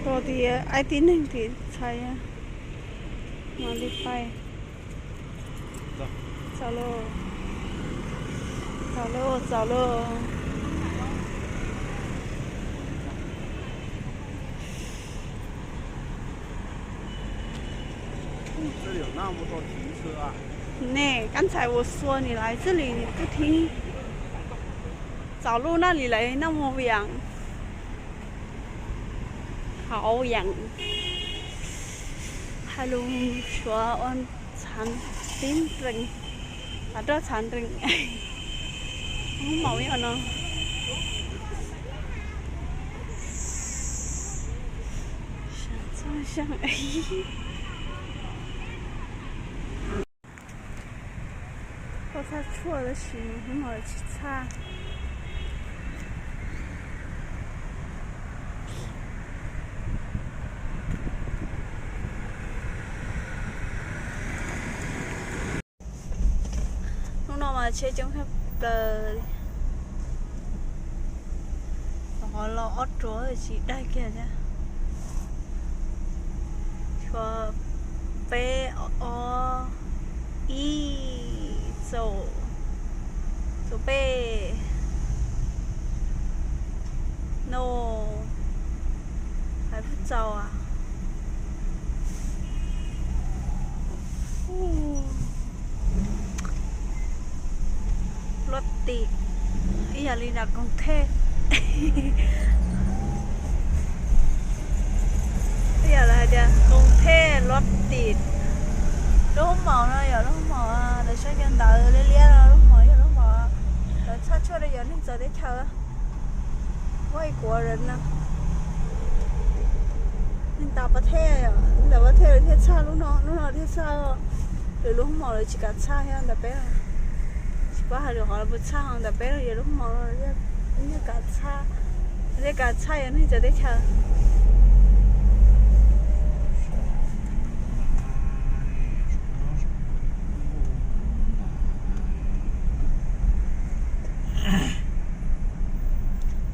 Rau tias aib tib neeg tim txhais mam li pais. Txaus lauj, txaus lauj, txaus lauj. 那刚才我说你来这里，你不听。 Txaus luj na li lawv noj mus viam. Hauv viam. Hais lus Suav ua txhav tib nrees, rov txhav nrees. Hub maum ib no. Kuj txhaj tshuaj tab sis hnub no tsis txhaj. Hnub no mas tsheb coob tshaj plaws li. Qhov los ob ruam tsis daig kiag thiab. Tshuav peb, ob, ib, txaus, txaus peb, no, hais puas txaus as. Luaj tim, ib yam li nram Koos Thej. Ib yam li hais tias Koos Thej luaj tim. Lub hub maum no yog lub hub maum ntawm sab cov ntawd liab liab no, lub hub maum yog lub hub maum lawv txhaj tshuaj rau yog neeg txawv teb chaws. Muaj ib kuav no, neeg tas pas thej, neeg tas pas thej lawv thiaj txhaj lub no, lub no thiaj txhaj. Lwm lub hub maum lawv tsis kam txhaj thiab ntawm peb. Tsis paub hais lwm qhov lawv puas txhaj, ho ntawm peb los yog lub hub maum no thiaj kam txhaj, thiaj kam txhaj yog neeg txawv teb chaws.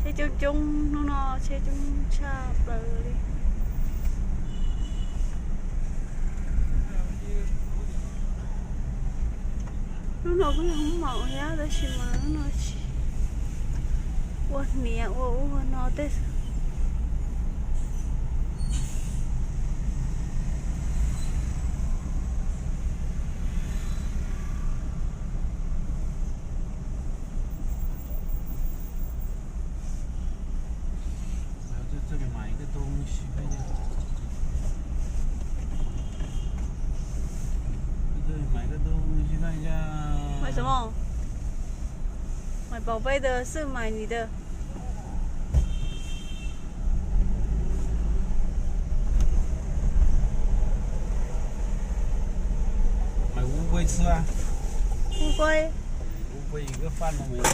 Tsheb coob coob, hnub no tsheb coob tshaj plaws li. Hnub no kuj yog hub maum thiab tab sis mas hnub no tsis ua hniav ua ub ua no tej xwb. Mày sao không? Mày bảo bây giờ xưa mày gì đó. Mày uống quay xưa. Uống quay. Uống quay có phát không mày?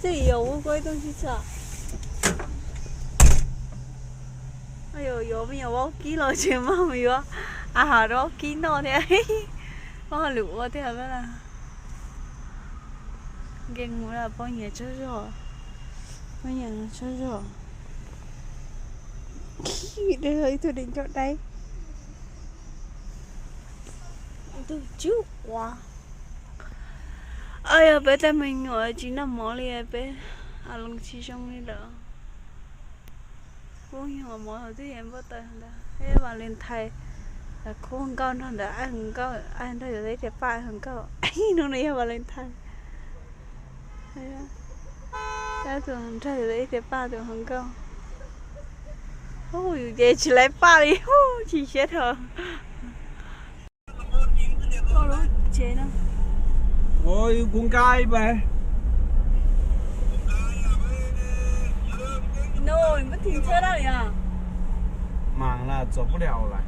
Thế thì giờ uống quay tôi chỉ sợ. Ej, yuav me nyuam vaub kib los tsis maj mus yuav a has rau vaub kib noj thiab. Oj, lwm ua thiab la. Nkees mus la poj niam tsaug zog, poj niam tsaug zog. Ib tug dev ncauj daib, tus cub quav. Yog peb tej me nyuam tsis noj mov li peb, a, los tsis zoo li lawm. Kuv nyuam mov twb yeej npau taws ntawd, Valentine, khub nkauj nrog ntawd, nkauj nrog yus ib tias paj nkauj, hnub no yog Valentine. Tus nrog yus ib tias paj tus hluas nkauj. Ub, yus ces tsis laiv paj li, ub, chim siab dhau. Ua lub tsev no. Ôi, cũng cay vậy. No, mày có停车那里啊? Màng là走不了rồi.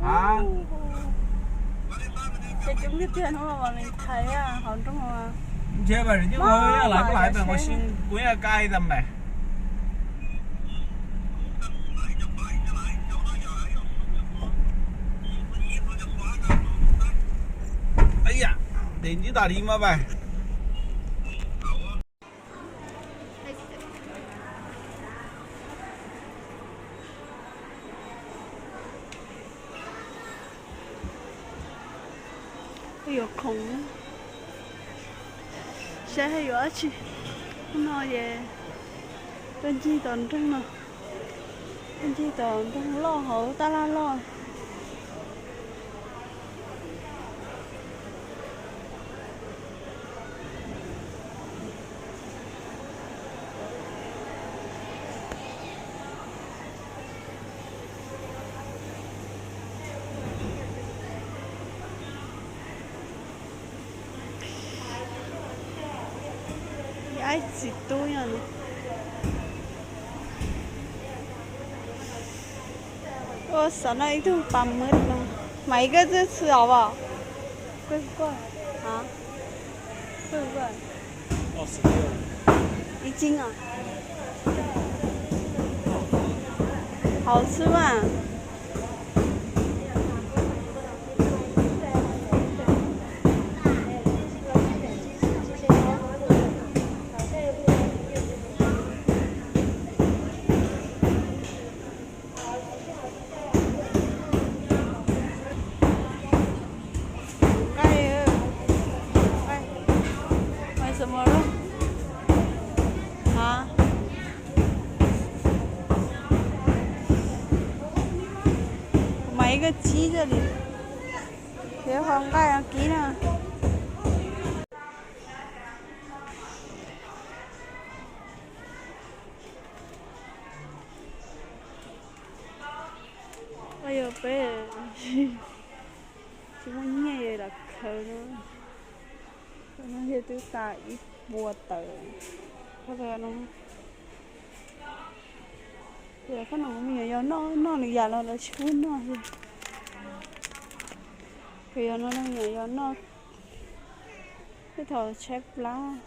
Hả? Xe chúng tiếp theo nó vào này thầy á, họ trong mà. Thế mà chứ không nhớ lại có lại mà ngồi xin cũng là cay tầm này. Ây da, đến chứ ta đi mà bà. Yuav khoom, saib yuav dab tsi. Hnub no ces tuaj ncig tom nroog no, tuaj ncig tom nroog loj hauv tab laj loj. Ib txiv tub no. Ua xav noj ib tug pas mub no. Maiv, koj twb xwb os? Koj, koj, hais, koj, koj, ib cig os. Hauv xwb mas. Nqaij, nqaij, nqaij xav mas lawm. Hais, kuv mas ib koj tsib txoj li, yuav qhov nqaij kib na. Yog peb tsis muaj nyiaj lam khaws no, no yog twb tas ib puas tawm. Qhov no, qhov no me nyuam yaus noj, noj nws yam los lawv tsis pub noj li. Ces yog no me nyuam yaus noj, tej thaum tshaib plab.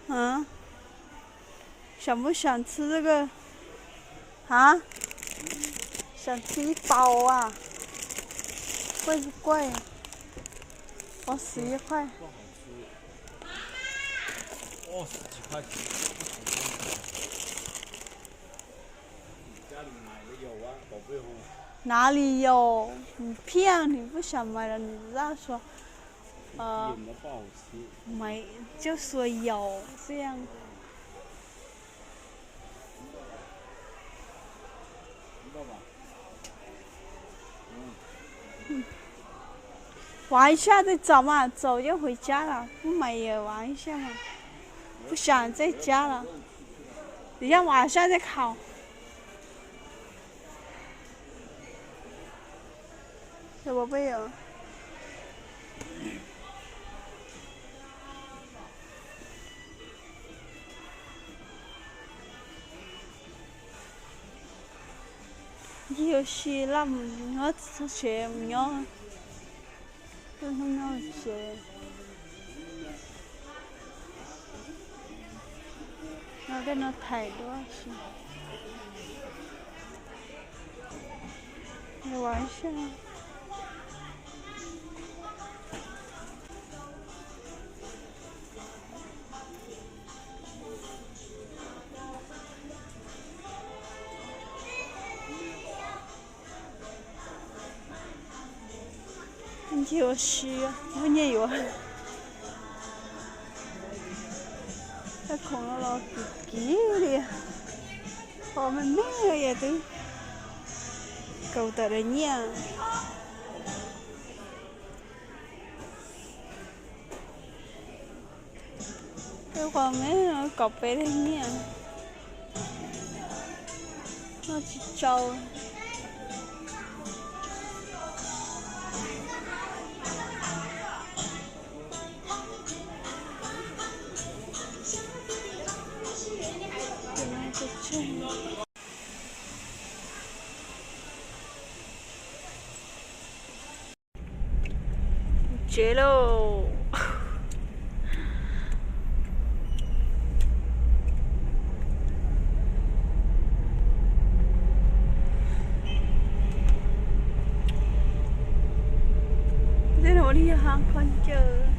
Hais, sam muab sam txhwb, hais, sam txhwb ib paus as. Kuaj, kuaj, pov xwm qhaj. Nav li yog phiaj nws pub sam mais los nws zaj sua, mais coj sua yaus xwb. Vas ib sab tej txaus mas txaus coj huv tsab los pub mais, vas ib sab mas pub sam tej tsab los, yog vas sab tej khaus. Ncig ua si laj mus nyob txog tsev mus nyob, hnub nyob tsev. No tej no thaij duab si. Ncig ua si, muaj nyiaj yuav. Tej khoom no los kim kim li, qhov me me es twb kaus tawm daim nyiaj. Tej qhov me kaum peb daim nyiaj, noj tsis tsau. Tsev lauj. Tej no ua li yog hab kho ncaws.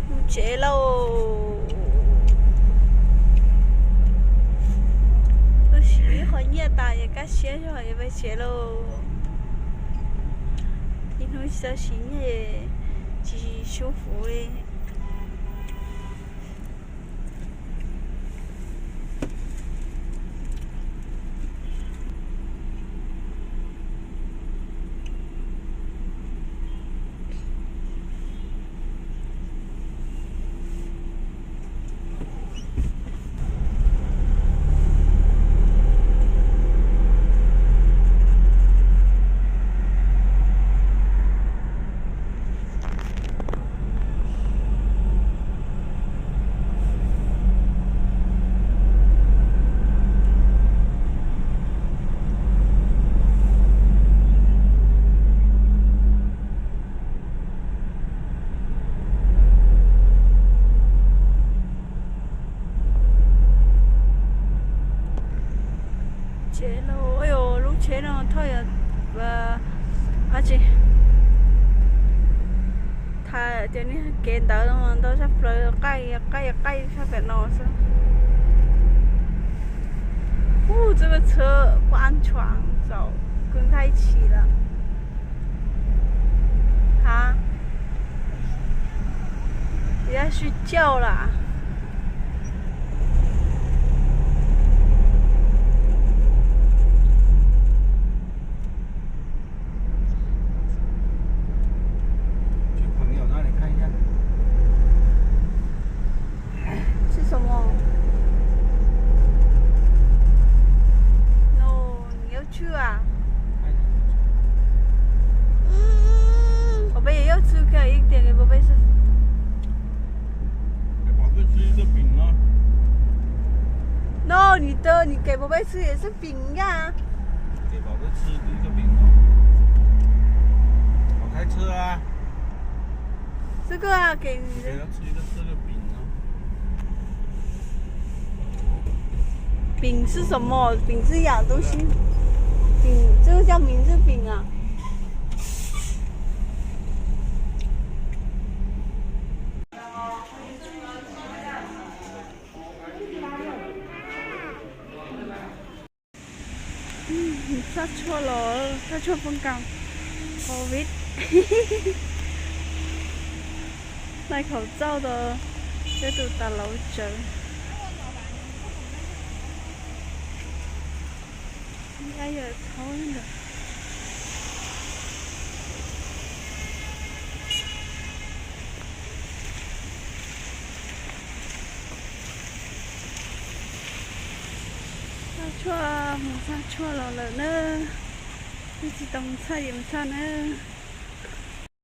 Mus tsev lauj. Wb siv ib qho nyiaj tas es kaj siab zog es peb tsev lauj. Ib hnub tsis tau siv nyiaj, tsis sub fuv li. Tsev lauj, lub tsheb no thauj yog dab tsi? Tham tias niag kev ntawd no ntau zaj plaws, qaij qaij qaij sab pem no xwb. Ub, txoj koj txhua kuj an tshuam txaus, kwv nkaij tshis lawm. Hab, yog sib cauj lawm. Tshwj xom mos. No, nws yuav tshwj a? Pom peb yuav tshwj kiag ib tiag pom peb xwb. No, nws tau nws kev pom peb tshwj xwb pim yaj. Xwb koj kev Pim xwb xos mos, Pim xwb yam tu siab. Pim xwb coj Pim xwb Pim a. Txhaj tshuaj los txhaj tshuaj poob kas covid. Nais khaum txauj tau peb tus tas lauv tsawv. Yog thaub ntawd. Txhaj tshuaj, mus txhaj tshuaj los lawm na. Twb tsis tau mus txhaj yim mus txhaj na.